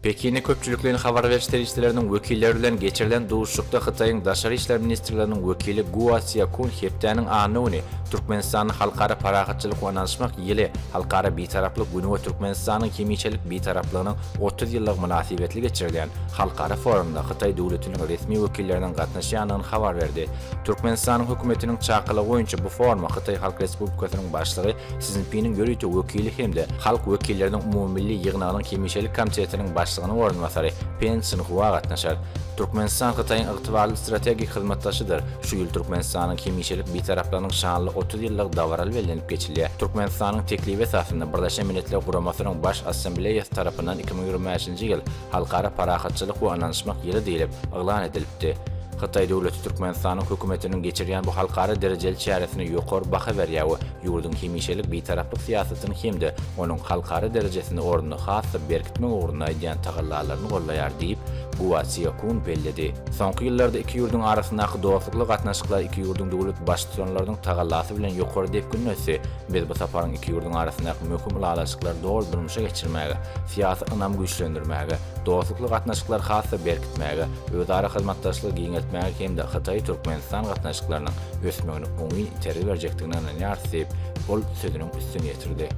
Pekinde köpçülikleýin habar beriş serişdeleriniň wekilleri bilen geçirilen duşuşykda Hytaýyň Daşary işler ministrliginiň wekili Gua Siakun hepdäniň anna güni Türkmenistanda Halkara parahatçylyk we ynanyşmak ýyly, Halkara Bitaraplyk güni we Türkmenistanyň hemişelik Bitaraplygynyň 30 ýyllygy mynasybetli geçirilýän halkara forumyna Hytaý döwletiniň resmi wekilleriniň gatnaşýandygyny habar berdi. Türkmenistanyň Hökümetiniň çakylygy boýunça bu foruma Hytaý Halk Respublikasynyň Başlygy Si Szinpiniň ýörite wekili hem-de Halk wekilleriniň umumymilli ýygnagynyň hemişelik komitetiniň başlygynyň orunbasary Pen Sinhua gatnaşar. Türkmenistan Hytaýyň ygtybarly strategik hyzmatdaşydyr. Şu ýyl Türkmenistanyň hemişelik Bitaraplygynyň şanly 30 ýyllygy dabaraly bellenip geçilýär. Türkmenistanyň teklibi esasynda Birleşen Milletler Guramasynyň Baş Assambleýasy tarapyndan 2025-nji ýyl Halkara parahatçylyk we ynanyşmak ýyly diýlip yglan edilipdi. Hytaý döwleti Türkmenistanyň Hökümetiniň geçirýän bu halkara derejeli çäresine ýokary baha berýär we ýurduň hemişelik Bitaraplyk syýasatyny hem-de onuň halkara derejesinde ornuny has-da berkitmek ugrunda edýän tagallalaryny goldaýar diýip, Gua Siakun belledi. Soňky ýyllarda iki ýurduň arasyndaky dostlukly gatnaşyklar iki ýurduň döwlet Baştutanlarynyň tagallasy bilen ýokary depginde ösdi. Biz bu saparyň iki ýurduň arasyndaky möhüm ylalaşyklary doly durmuşa geçirmäge, syýasy ynamy güýçlendirmäge, dostlukly gatnaşyklary has-da berkitmäge, özara hyzmatdaşlygy giňeltmäge hem-de Hytaý-Türkmenistan gatnaşyklarynyň ösmegine oňyn itergi berjekdigine ynanýarys diýip, ol sözüniň üstüni ýetirdi.